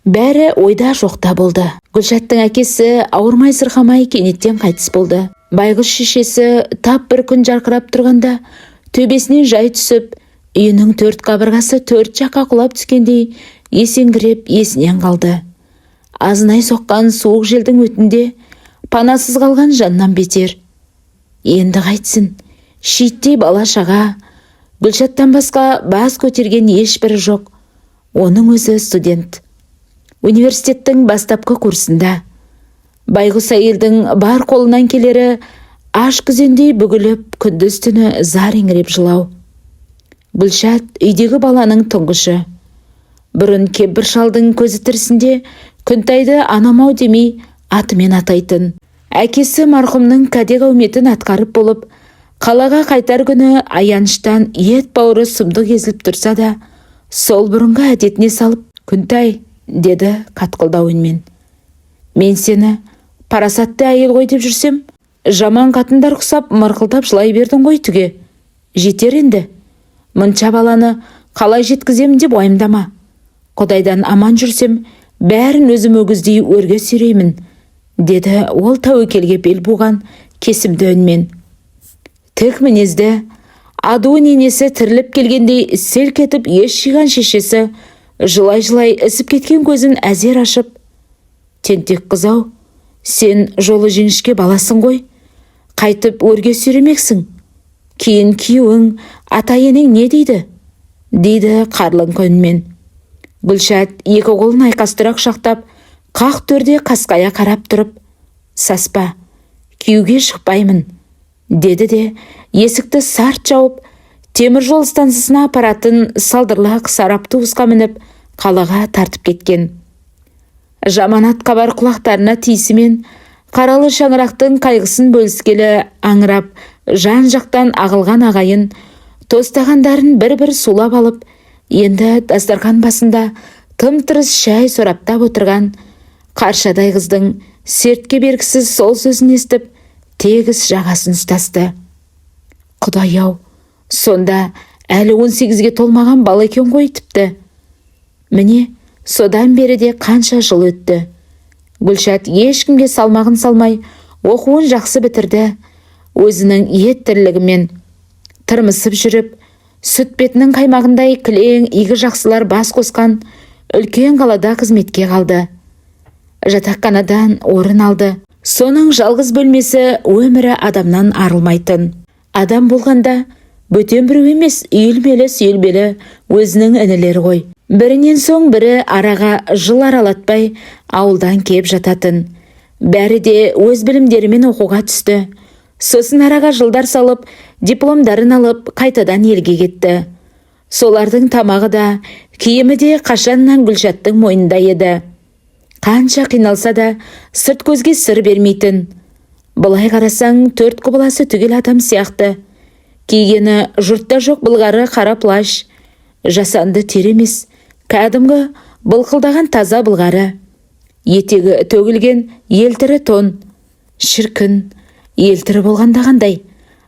Бәрі ойда жоқта болды. Гүлшаттың әкесі ауырмай сырқамай кенеттен қайтыс болды. Байғұс шешесі тап бір күн жарқырап тұрғанда төбесінен жай түсіп, үйінің төрт қабырғасы төрт жаққа құлап түскендей есеңгіреп есінен қалды. Азынай соққан суық желдің өтінде панасыз қалған жаннан бетер. Енді қайтсін, шиеттей бала шаға, Гүлшаттан басқа бас көтерген ешбірі жоқ. Оның өзі студент. Университеттің бастапқы курсында. Байғұс әйелдің бар қолынан келері аш күзендей бүгіліп, күндіз түні зар еңіреп жылау. Гүлшат үйдегі баланың тұңғышы. Бұрын кемпір шалдың көзі тірісінде Күнтайды анам-ау демей атымен атайтын. Әкесі марқұмның кәде қауметін атқарып болып, қалаға қайтар күні аяныштан ет бауыры сұмдық езіліп тұрса да, сол бұрынғы әдетіне салып, «Күнтай», деді қатқылдау үнмен. «Мен сені парасатты әйел ғой деп жүрсем, жаман қатындар құсап мырқылдап жылай бердің ғой түге. Жетер енді. Мұнша баланы қалай жеткіземін деп уайымдама. Құдайдан аман жүрсем, бәрін өзім өгіздей өрге сүйреймін», деді ол тәуекелге бел буған кесімді үнмен. Тік мінезді, адуын енесі тіріліп келгендей селк етіп ес жиған шешесі жылай-жылай ісіп кеткен көзін әзер ашып, «Тентек қыз-ау, сен жолы жіңішке баласың ғой, қайтып өрге сүйремексің? Кейін күйеуің, ата-енең не дейді?» дейді қарлыңқы үнмен. Гүлшат екі қолын айқастыра құшақтап, қақ төрде қасқая қарап тұрып, «Саспа, күйеуге шықпаймын», деді де есікті сарт жауып, темір жол стансасына апаратын салдырлақ сары автобусқа мініп, қалаға тартып кеткен. Жаманат хабар құлақтарына тиісімен қаралы шаңырақтың қайғысын бөліскелі аңырап жан-жақтан ағылған ағайын тостағандарын бір-бір сулап алып, енді дастархан басында тым-тырыс шай сораптап отырған қаршадай қыздың сертке бергісіз сол сөзін естіп, тегіс жағасын ұстасты. Құдай-ау, сонда әлі 18-ге толмаған бала екен ғой тіпті. Міне, содан бері де қанша жыл өтті. Гүлшат ешкімге салмағын салмай, оқуын жақсы бітірді. Өзінің ет тірлігімен тырмысып жүріп, сүт бетінің қаймағындай кілең игі жақсылар бас қосқан үлкен қалада қызметке қалды. Жатақханадан орын алды. Соның жалғыз бөлмесі өмірі адамнан арылмайтын. Адам болғанда бөтен біреу емес, үйілмелі-сүйілмелі өзінің інілері ғой. Бірінен соң бірі араға жыл аралатпай ауылдан кеп жататын. Бәрі де өз білімдерімен оқуға түсті. Сосын араға жылдар салып, дипломдарын алып, қайтадан елге кетті. Солардың тамағы да, киімі де қашаннан Гүлшаттың мойнында еді. Қанша қиналса да сырт көзге сыр бермейтін. Былай қарасаң, төрт құбыласы түгел адам сияқты. Кигені жұртта жоқ былғары қара плащ, жасанды тері емес, кәдімгі былқылдаған таза былғары. Етегі төгілген елтірі тон. Шіркін, елтірі болғанда қандай?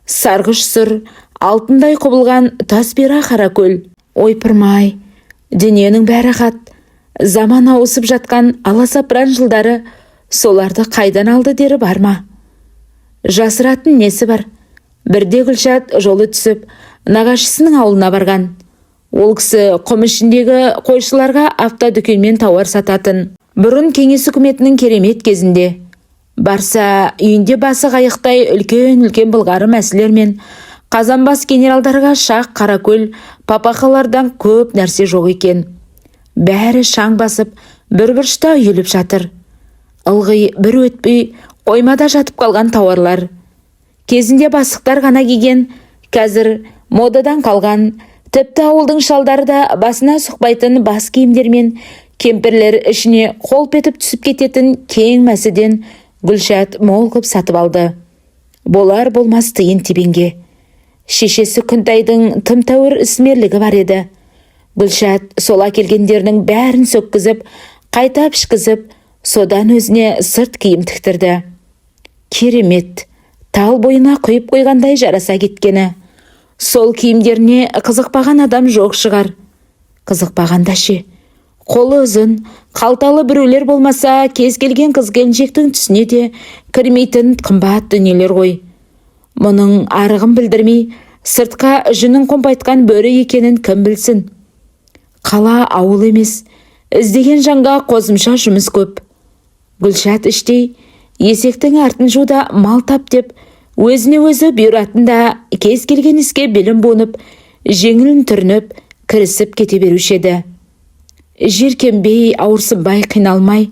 Сарғыш сұр, алтындай құбылған тас бұйра қара көл. Ойпырмай, дүниенің бәрі хат. Заман ауысып жатқан аласапыран жылдары соларды қайдан алды дері бар ма? Жасыратын несі бар? Бірде Гүлшат жолы түсіп, нағашысының ауылына барған. Ол кісі құм ішіндегі қойшыларға автодүкенмен тауар сататын. Бұрын кеңес үкіметінің керемет кезінде. Барса, үйінде басы қайықтай үлкен-үлкен былғары мәсілер мен қазанбас генералдарға шақ қаракөл папахалардан көп нәрсе жоқ екен. Бәрі шаң басып, бір бұрышта үйіліп жатыр. Ылғи бір өтпей қоймада жатып қалған тауарлар. Кезінде бастықтар ғана киген, қазір модадан қалған, тіпті ауылдың шалдары да басына сұқпайтын бас киімдермен кемпірлер ішіне қолп етіп түсіп кететін кең мәсіден Гүлшат мол қып сатып алды. Болар болмас тиын тебенге. Шешесі Күнтайдың тым тәуір ісмерлігі бар еді. Гүлшат сол әкелгендерінің бәрін сөккізіп, қайта пішкізіп, содан өзіне сырт киім тіктірді. Керемет, тал бойына құйып қойғандай жараса кеткені. Сол киімдеріне қызықпаған адам жоқ шығар. Қызықпағанда ше, Қолы ұзын, қалталы біреулер болмаса, кез келген қыз-келіншектің түсіне де кірмейтін қымбат дүниелер ғой. Мұның арығын білдірмей, сыртқа жүнін қомпайтқан бөрі екенін кім білсін? Қала ауыл емес, іздеген жанға қосымша жұмыс көп. Гүлшат іштей есектің артын жуда мал тап деп өзіне өзі бұйыратын да, кез келген іске белін буынып, жеңілін түрініп, кірісіп кете беруші еді. Жеркенбей, ауырсынбай, қиналмай,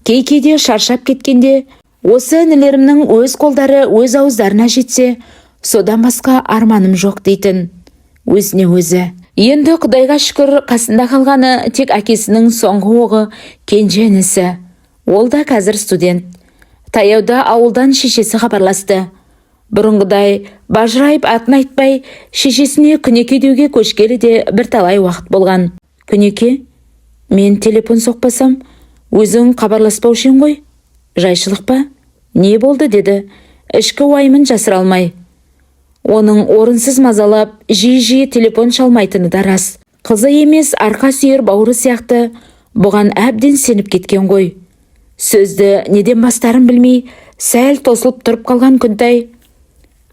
кей-кейде шаршап кеткенде, осы інілерімнің өз қолдары өз ауыздарына жетсе, содан басқа арманым жоқ дейтін өзіне өзі. Енді құдайға шүкір, қасында қалғаны тек әкесінің соңғы оғы, кенже інісі. Ол да қазір студент. Таяуда ауылдан шешесі хабарласты. Бұрынғыдай бажырайып атын айтпай, шешесіне Күнеке деуге көшкелі де бірталай уақыт болған. Күнеке, мен телефон соқпасам, өзің хабарласпаушы ең ғой. Жайшылық па? Не болды, деді, ішкі уайымын жасыра алмай. Оның орынсыз мазалап, жиі-жиі телефон шалмайтыны да рас. Қызы емес, арқа сүйер бауыры сияқты бұған әбден сеніп кеткен ғой. Сөзді неден бастарын білмей, сәл тосылып тұрып қалған Күнтай: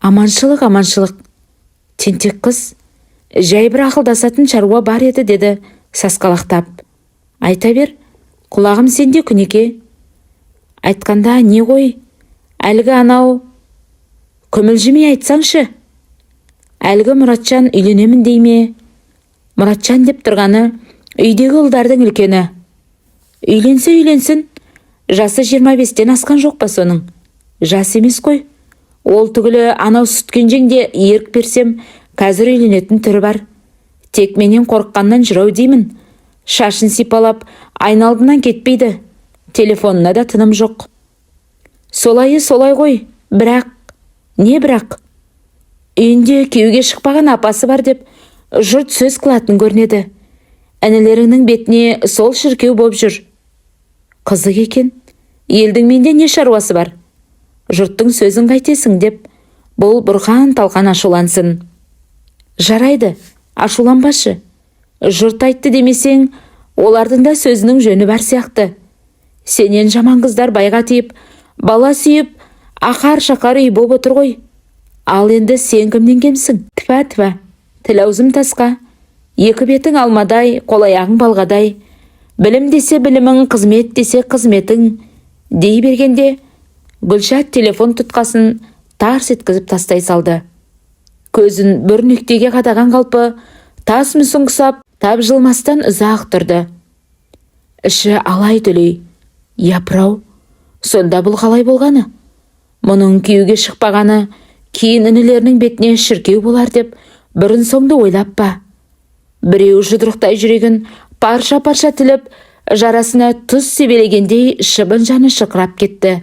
«Аманшылық, аманшылық, тентек қыз, жай бір ақылдасатын шаруа бар еді», – деді сасқалақтап. «Айта бер, құлағым сенде, Күнеке». «Айтқанда не ғой, әлгі анау, күмілжімей айтсаңшы, әлгі Мұратжан үйленемін дей ме?» Мұратжан деп тұрғаны үйдегі ұлдардың үлкені. «Үйленсе үйленсін, жасы 25-тен асқан жоқ па соның? Жас емес қой. Ол түгілі анау Сүткенжең де ерік берсем, қазір үйленетін түрі бар. Тек менен қорыққаннан жүр ау деймін. Шашын сипалап, айналдынан кетпейді. Телефонына да тыным жоқ». «Солайы солай ғой, бірақ...» «Не бірақ?» «Үйінде күйеуге шықпаған апасы бар деп жұрт сөз қылатын көрінеді. Інілеріңнің бетіне сол шіркеу боп жүр». «Қызық екен, елдің менде не шаруасы бар? Жұрттың сөзін қайтесің?» – деп бұл бұрхан талқан ашулансын. «Жарайды, ашуланбашы. Жұрт айтты демесең, олардың да сөзінің жөні бар сияқты. Сенен жаман қыздар байға тиіп, бала сүйіп, ақар-шақар үй боп отыр ғой. Ал енді сен кімнен кемсің? Тфә, тфә, тіл аузым тасқа. Екі бетің алмадай, қол аяғың балғадай. Білім десе білімің, қызмет десе қызметің», – дей бергенде Гүлшат телефон тұтқасын тарс еткізіп тастай салды. Көзін бір нүктеге қадаған қалпы тас мүсін құсап, тапжылмастан ұзақ тұрды. Іші алай-түлей. Япырау, сонда бұл қалай болғаны? Мұның күйеуге шықпағаны кейін інілерінің бетіне шіркеу болар деп бұрын соңды ойлап па? Біреу жұдырықтай жүрегін парша-парша тіліп, жарасына тұз себелегендей шыбын жаны шырқырап кетті.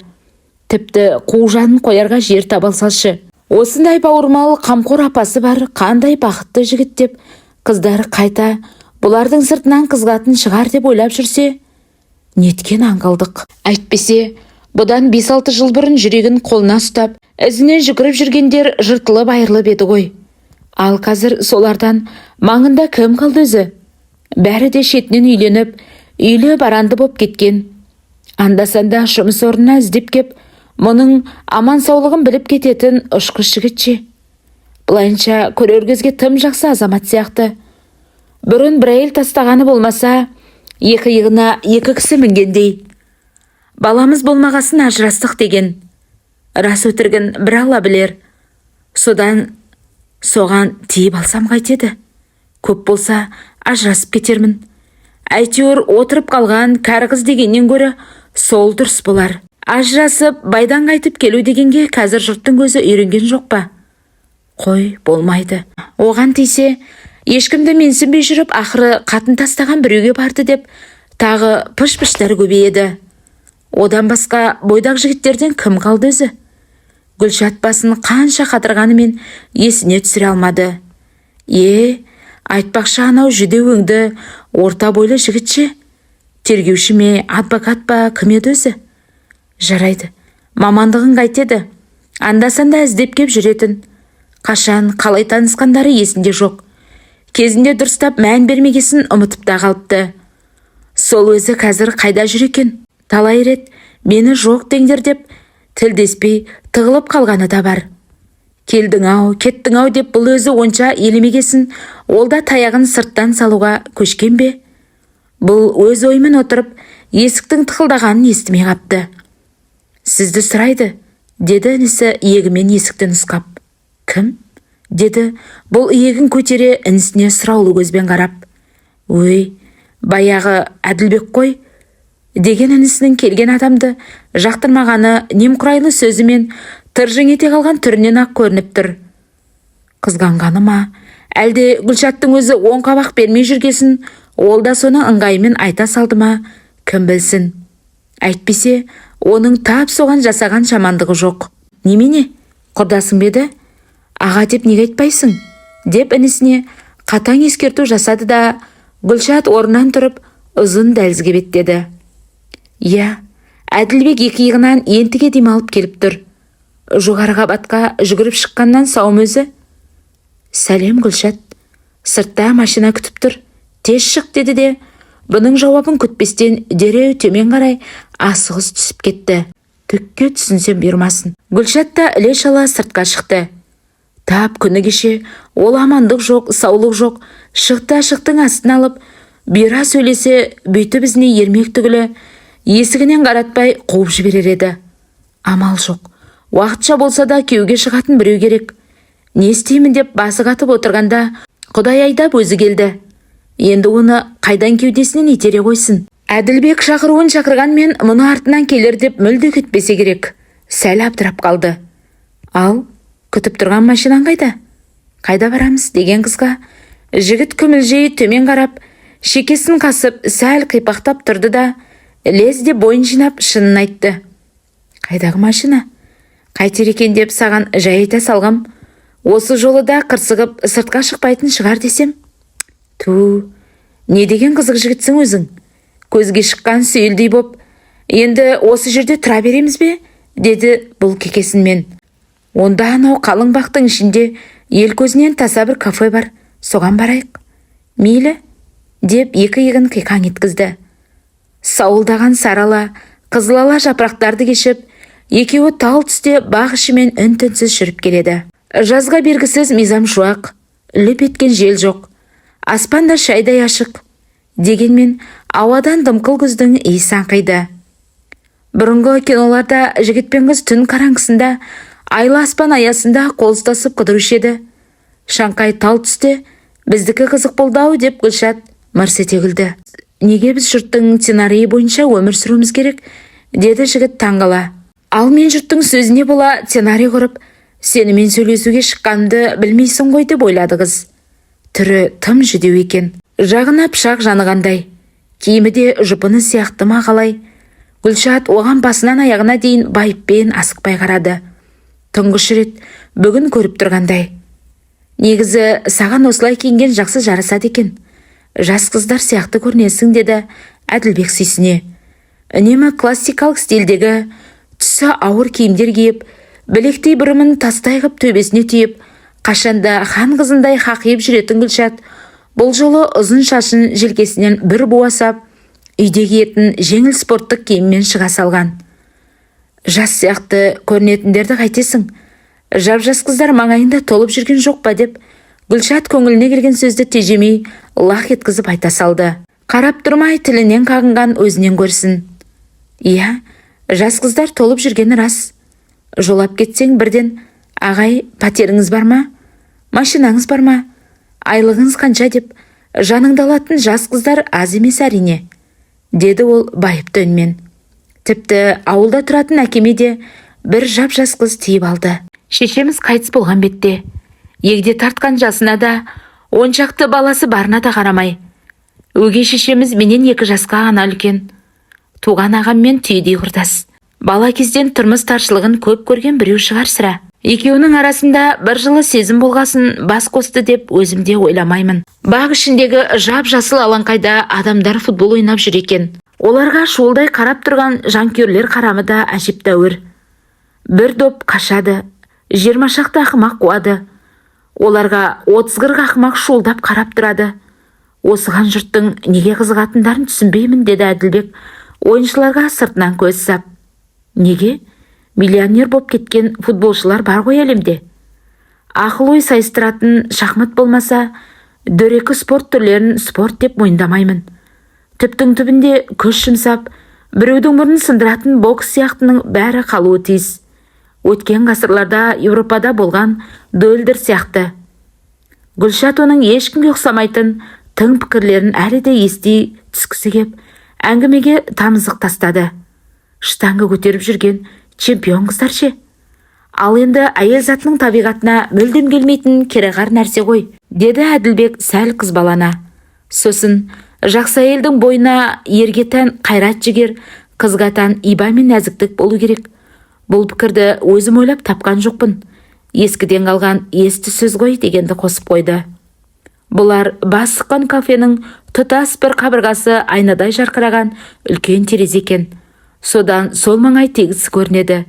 Тіпті қу жанын қоярға жер таба алсашы. Осындай бауырмал, қамқор апасы бар қандай бақытты жігіт деп қыздар қайта бұлардың сыртынан қызығатын шығар деп ойлап жүрсе, неткен аңғалдық. Әйтпесе, бұдан 5-6 жыл бұрын жүрегін қолына ұстап, ізінен жүгіріп жүргендер жыртылып айырылып еді ғой. Ал қазір солардан маңында кім қалды өзі? Бәрі де шетінен үйленіп, үйлі баранды боп кеткен. Анда-санда жұмыс орнына іздеп кеп, мұның аман-саулығын біліп кететін ұшқыш жігіт ше? Былайынша көрер көзге тым жақсы азамат сияқты. Бұрын бір әйел тастағаны болмаса, екі иығына екі кісі мінгендей. Баламыз болмағасын ажырастық деген. Рас өтірігін бір Алла білер. Содан соған тиіп алсам қайтеді? Көп болса ажырасып кетермін. Әйтеуір отырып қалған кәрі қыз дегеннен гөрі сол дұрыс болар. Ажырасып байдан қайтып келу дегенге қазір жұрттың көзі үйренген жоқ па? Қой, болмайды. Оған тисе, ешкімді менсінбей жүріп, ақыры қатын тастаған біреуге барды деп тағы пыш-пыштар көбейеді. Одан басқа бойдақ жігіттерден кім қалды өзі? Гүлшат басын қанша қатырғанымен есіне түсіре алмады. Е, айтпақшы, анау жүдеу өңді, орта бойлы жігіт ше? Тергеуші ме, адвокат па, кім еді өзі? Жарайды, мамандығын қайтеді? Анда-санда іздеп кеп жүретін. Қашан, қалай танысқандары есінде жоқ. Кезінде дұрыстап мән бермегесін ұмытып та қалыпты. Сол Сол өзі қазір қайда жүр екен? Талай рет мені жоқ деңдер деп тілдеспей тығылып қалғаны да бар. Келдің-ау, кеттің-ау деп бұл өзі онша елемегесін, ол да таяғын сырттан салуға көшкен бе? Бұл өз ойымен отырып, есіктің тықылдағанын естімей қапты. Сізді сұрайды, деді інісі иегімен есікті нұсқап. Кім? Деді бұл иегін көтере інісіне сұраулы көзбен қарап. Өй, баяғы Әділбек қой, деген інісінің келген адамды жақтырмағаны немқұрайлы сөзімен тыржың ете қалған түрінен ақ көрініп тұр. Қызғанғаны ма, әлде Гүлшаттың өзі оң қабақ бермей жүргесін, ол да соның ыңғайымен айта салды ма, кім білсін. Әйтпесе, оның тап соған жасаған жамандығы жоқ. Немене, құрдасың ба еді? Аға деп неге айтпайсың? Деп інісіне қатаң ескерту жасады да, Гүлшат орнынан тұрып, ұзын дәлізге беттеді. Иә, Әділбек екі иығынан ентіге демалып келіп тұр. Жоғары қабатқа жүгіріп шыққаннан сау ма өзі? Сәлем, Гүлшат. Сыртта машина күтіп тұр. Тез шық, деді де, бұның жауабын күтпестен дереу төмен қарай асығыс түсіп кетті. Түкке түсінсем бұйырмасын. Гүлшат та іле шала сыртқа шықты. Тап күні кеше ол амандық жоқ, саулық жоқ, шықты шықтың астын алып, бұйыра сөйлесе, бүйтіп ізіне ермек түгілі, есігінен қаратпай қуып жіберер еді. Амал жоқ. Уақытша болса да күйеуге шығатын біреу керек. Не істеймін деп басы қатып отырғанда, Құдай айдап өзі келді. Енді оны қайдан кеудесінен итере қойсын? Әділбек шақыруын шақырғанмен мұны артынан келер деп мүлде күтпесе керек. Сәл абдырап қалды. Ал, күтіп тұрған машинаң қайда? Қайда барамыз деген қызға жігіт күмілжей төмен қарап, шекесін қасып сәл қипақтап тұрды да, лезде бойын жинап шынын айтты. Қайдағы машина? Қайтер екен деп саған жай айта салғам. Осы жолы да қырсығып сыртқа шықпайтын шығар десем. Ту, не деген қызық жігітсің өзің? Көзге шыққан сүйелдей боп, енді осы жерде тұра береміз бе? Деді бұл кекесінмен. Онда анау қалың бақтың ішінде ел көзінен таса бір кафе бар, соған барайық. Мейлі, деп екі иығын қиқаң еткізді. Сауылдаған сарала, қызылала жапырақтарды кешіп, екеуі тал түсте бақ ішімен үн-түнсіз жүріп келеді. Жазға бергісіз мизам шуақ, лүп еткен жел жоқ. Аспан да шайдай ашық. Дегенмен ауадан дымқыл күздің иісі аңқиды. Бұрынғы киноларда жігіт пен қыз түн қараңғысында айлы аспан аясында қол ұстасып қыдырушы еді. Шаңқай тал түсте біздікі қызық болды ау, деп Гүлшат мырс ете күлді. Неге біз жұрттың сценарийі бойынша өмір сүруіміз керек? Деді жігіт таңғала. Ал мен жұрттың сөзіне бола сценарий құрып, сенімен сөйлесуге шыққанымды білмейсің ғой, деп ойлады қыз. Түрі тым жүдеу екен. Жағына пышақ жанығандай. Киімі де жұпыны сияқты ма, қалай? Гүлшат оған басынан аяғына дейін байыппен асықпай қарады. Тұңғыш рет бүгін көріп тұрғандай. Негізі саған осылай киінген жақсы жарасады екен. Жас қыздар сияқты көрінесің, деді Әділбек сүйсіне. Үнемі классикалық стильдегі түсі ауыр киімдер киіп, білектей бұрымын тастай қып төбесіне түйіп, қашанда хан қызындай қақиып жүретін Гүлшат бұл жолы ұзын шашын желкесінен бір буа сап, үйде киетін жеңіл спорттық киіммен шыға салған. Жас сияқты көрінетіндерді қайтесің? Жап жас қыздар маңайында толып жүрген жоқ па, деп Гүлшат көңіліне келген сөзді тежемей лақ еткізіп айта салды. Қарап тұрмай тілінен қағынған өзінен көрсін. Иә, жас қыздар толып жүргені рас. Жолап кетсең, бірден ағай, пәтеріңіз бар ма? Машинаңыз бар ма? Айлығыңыз қанша деп жаныңды алатын жас қыздар аз емес, әрине, деді ол байыпты үнмен. Тіпті ауылда тұратын әкеме де бір жап жас қыз тиіп алды. Шешеміз қайтыс болған бетте. Егде тартқан жасына да, он шақты баласы барына да қарамай. Өгей шешеміз менен 2 жасқа ғана үлкен. Туған ағаммен түйедей құрдас. Бала кезден тұрмыс таршылығын көп көрген біреу шығар сірә. Екеуінің арасында бір жылы сезім болғасын бас қосты деп өзім де ойламаймын. Бақ ішіндегі жап жасыл алаңқайда адамдар футбол ойнап жүр екен. Оларға шуылдай қарап тұрған жанкүйерлер қарамы да әжептәуір. Бір доп қашады, 20 шақты ақымақ қуады. Оларға 30-40 ақымақ шуылдап қарап тұрады. Осыған жұрттың неге қызығатындарын түсінбеймін, деді Әділбек ойыншыларға сыртынан көз сап. Неге? Миллионер боп кеткен футболшылар бар ғой әлемде. Ақыл ой сайыстыратын шахмат болмаса, дөрекі спорт түрлерін спорт деп мойындамаймын. Түптің түбінде күш жұмсап, біреудің мұрнын сындыратын бокс сияқтының бәрі қалуы тиіс. Өткен ғасырларда Еуропада болған дуэльдер сияқты. Гүлшат оның ешкімге ұқсамайтын тың пікірлерін әлі де ести түскісі кеп, әңгімеге тамызық тастады. Штанга көтеріп жүрген чемпион қыздар ше? Ал енді әйел затының табиғатына мүлдем келмейтін кереғар нәрсе ғой, деді Әділбек сәл қызбалана. Сосын жақсы әйелдің бойына ерге тән қайрат жігер, қызға тән иба мен нәзіктік болу керек. Бұл пікірді өзім ойлап тапқан жоқпын. Ескіден қалған есті сөз ғой, дегенді қосып қойды. Бұлар бас сұққан кафенің тұтас бір қабырғасы айнадай жарқыраған үлкен терезе екен. Содан сол маңай тегіс көрінеді.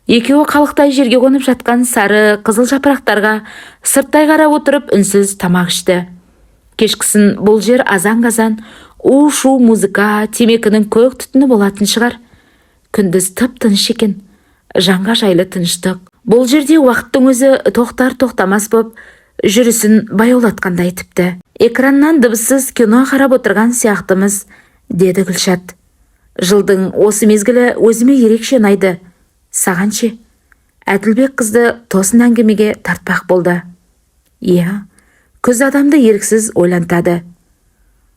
Екеуі қалықтай жерге қонып жатқан сары қызыл жапырақтарға сырттай қарап отырып үнсіз тамақ ішті. Кешкісін бұл жер азан-қазан у-шу музыка, темекінің көк түтіні болатын шығар. Күндіз тып-тыныш екен. Жанға жайлы тыныштық. Бұл жерде уақыттың өзі тоқтар тоқтамас боп, жүрісін баяулатқандай тіпті. Экраннан дыбыссыз кино қарап отырған сияқтымыз, деді Гүлшат. Жылдың осы мезгілі өзіме ерекше ұнайды. Саған ше? Әділбек қызды тосын әңгімеге тартпақ болды. Иә, күз адамды еріксіз ойлантады.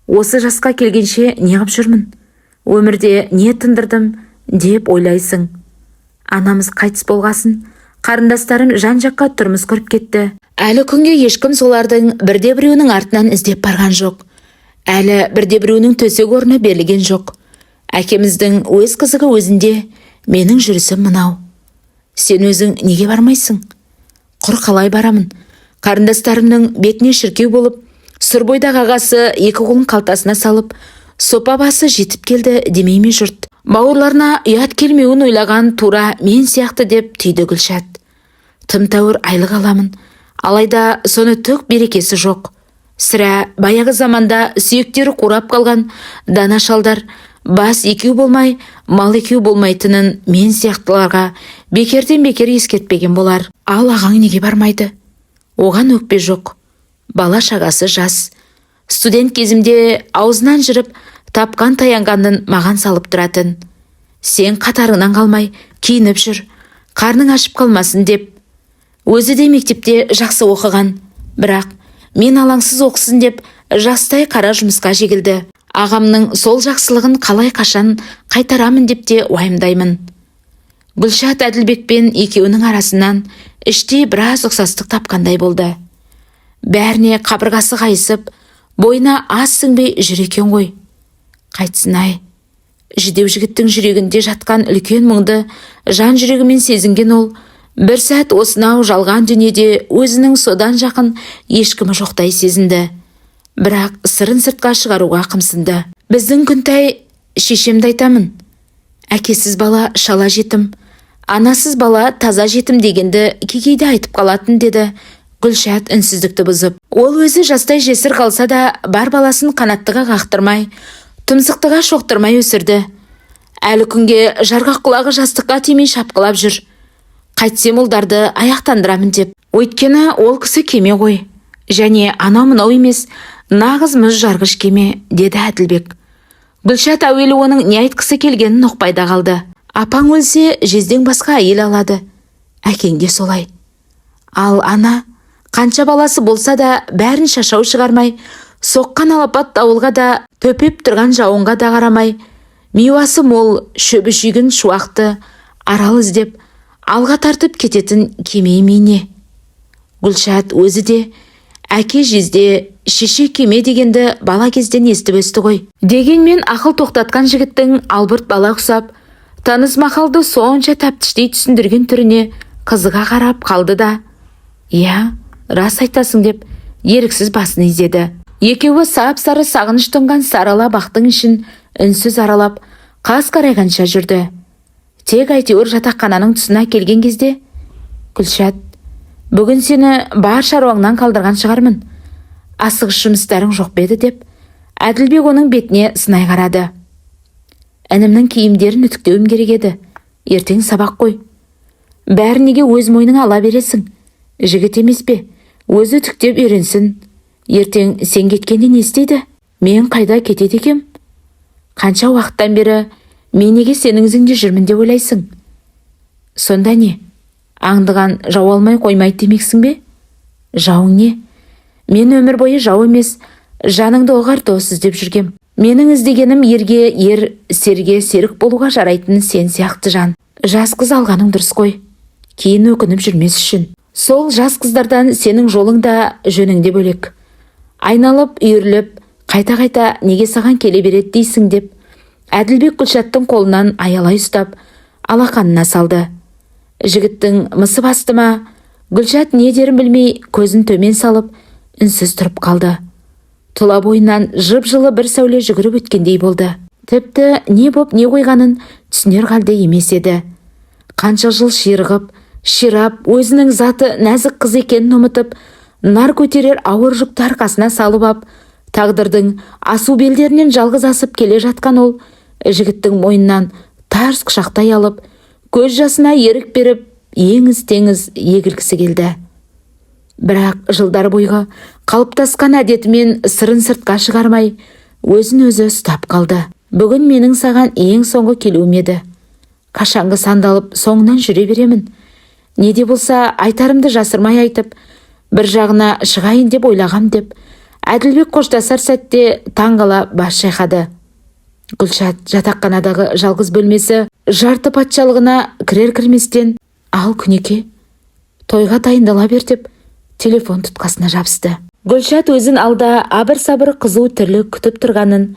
Осы жасқа келгенше неғып жүрмін? Өмірде не тындырдым деп ойлайсың. Анамыз қайтыс болғасын, қарындастарым жан-жаққа тұрмыс құрып кетті. Әлі күнге ешкім солардың бірде-біреуінің артынан іздеп барған жоқ. Әлі бірде-біреуінің төсек орны берілген жоқ. Әкеміздің өз қызығы өзінде, менің жүрісім мынау. Сен өзің неге бармайсың? Құр қалай барамын? Қарындастарымның бетіне шіркеу болып, сұр бойдақ ағасы екі қолын қалтасына салып, сопа басы жетіп келді демей ме жұрт? Бауырларына ұят келмеуін ойлаған тура мен сияқты, деп түйді Гүлшат. Тым тәуір айлық аламын. Алайда соны түк берекесі жоқ. Сірә, баяғы заманда сүйектері қурап қалған дана шалдар бас екеу болмай, мал екеу болмайтынын мен сияқтыларға бекерден бекер ескертпеген болар. Ал ағаң неге бармайды? Оған өкпе жоқ. Бала шағасы жас. Студент кезімде аузынан жырып, тапқан таянғанын маған салып тұратын. Сен қатарыңнан қалмай киініп жүр, қарның ашып қалмасын деп. Өзі де мектепте жақсы оқыған, бірақ мен алаңсыз оқысын деп жастай қара жұмысқа жегілді. Ағамның сол жақсылығын қалай қашан қайтарамын деп те уайымдаймын. Гүлшат Әділбекпен екеуінің арасынан іштей біраз ұқсастық тапқандай болды. Бәріне қабырғасы қайысып, бойына ас сіңбей жүр екен ғой. Қайтсын ай. Жүдеу жігіттің жүрегінде жатқан үлкен мұңды жан жүрегімен сезінген ол, бір сәт осынау жалған дүниеде өзінің содан жақын ешкімі жоқтай сезінді. Бірақ сырын сыртқа шығаруға қымсынды. Біздің Күнтай шешемді айтамын. Әкесіз бала шала жетім, анасыз бала таза жетім дегенді кекейде айтып қалатын, деді Гүлшат үнсіздікті бұзып. Ол өзі жастай жесір қалса да бар баласын қанаттыға қақтырмай, тұмсықтыға шоқтырмай өсірді. Әлі күнге жарғақ құлағы жастыққа тимей шапқылап жүр. Қайтсем ұлдарды аяқтандырамын деп. Өйткені ол кісі кеме ғой. Және анау-мынау емес, нағыз мұз жарғыш кеме, деді Әділбек. Гүлшат әуелі оның не айтқысы келгенін ұқпай да қалды. Апаң өлсе, жездең басқа әйел алады. Әкең де солай. Ал ана, қанша баласы болса да бәрін шашау шығармай, соққан алапат дауылға да, төпеп тұрған жауынға да қарамай, миуасы мол, шөбі шүйгін шуақты арал іздеп, алға тартып кететін кеме емей не? Гүлшат өзі де әке жезде, шеше кеме дегенді бала кезден естіп өсті ғой. Дегенмен ақыл тоқтатқан жігіттің албырт бала ұқсап, таныс мақалды сонша тәптіштей түсіндірген түріне қызыға қарап қалды да, «Иә, рас айтасың» деп еріксіз басын изеді. Екеуі сап-сары сағыныш тұнған сарала бақтың ішін үнсіз аралап, қас қарайғанша жүрді. Тек әйтеуір жатақхананың тұсына келген кезде, «Гүлшат, бүгін сені бар шаруаңнан қалдырған шығармын. Асығыс жұмыстарың жоқ па еді?» деп Әділбек оның бетіне сынай қарады. Інімнің киімдерін үтіктеуім керек еді. Ертең сабақ қой. Бәрін неге өз мойныңа ала бересің? Жігіт емес пе? Өзі үтіктеп үйренсін. Ертең сен кеткенде не істейді? Мен қайда кетеді екем? Қанша уақыттан бері мен неге сенің ізіңде жүрмін деп ойлайсың? Сонда не? Аңдыған жау алмай қоймайды демексің бе? Жауың не? Мен өмір бойы жау емес, жаныңды ұғар дос іздеп жүргем. Менің іздегенім ерге ер, серге серік болуға жарайтын сен сияқты жан. Жас қыз алғаның дұрыс қой. Кейін өкініп жүрмес үшін. Сол жас қыздардан сенің жолың да жөнің де бөлек. Айналып, үйіріліп, қайта-қайта неге саған келе береді дейсің деп, Әділбек Гүлшаттың қолынан аялай ұстап, алақанына салды. Жігіттің мысы басты ма, Гүлшат не дерін білмей, көзін төмен салып, үнсіз тұрып қалды. Тұла бойынан жып-жылы бір сәуле жүгіріп өткендей болды. Тіпті не боп не қойғанын түсінер халде емес еді. Қанша жыл ширығып, ширап, өзінің заты нәзік қыз екенін ұмытып, нар көтерер ауыр жүкті арқасына салып ап, тағдырдың асу белдерінен жалғыз асып келе жатқан ол жігіттің мойнынан тарс құшақтай алып, көз жасына ерік беріп, еңіз-теңіз егілгісі келді. Бірақ жылдар бойғы қалыптасқан әдетімен сырын сыртқа шығармай, өзін өзі ұстап қалды. Бүгін менің саған ең соңғы келуім еді. Қашанғы сандалып соңынан жүре беремін. Не де болса айтарымды жасырмай айтып, бір жағына шығайын деп ойлағам деп, Әділбек қоштасар сәтте таңғала бас шайқады. Гүлшат жатақханадағы жалғыз бөлмесі жарты патшалығына кірер-кірместен, ал күнеке, тойға дайындала бер деп телефон тұтқасына жабысты. Гүлшат өзін алда абыр-сабыр қызу тірлік күтіп тұрғанын,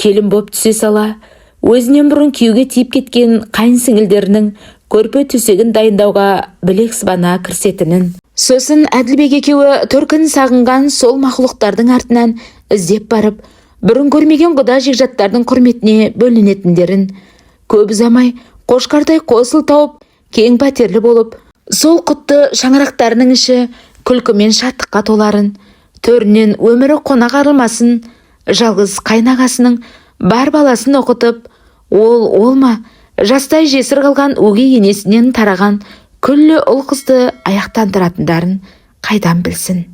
келін боп түсе сала, өзінен бұрын күйеуге тиіп кеткен қайын сіңілдерінің көрпе төсегін дайындауға білек сыбана кірісетінін. Сосын Әділбек екеуі төркін сағынған сол мақұлықтардың артынан іздеп барып, бұрын көрмеген құда жекжаттардың құрметіне бөленетіндерін, көп ұзамай қошқардай қосыл тауып, кең пәтерлі болып, сол құтты шаңырақтарының іші күлкі мен шаттыққа толарын, төрінен өмірі қонақ арылмасын, жалғыз қайнағасының бар баласын оқытып, ол ма, жастай жесір қалған өгей енесінен тараған күллі ұл қызды аяқтандыратындарын қайдан білсін.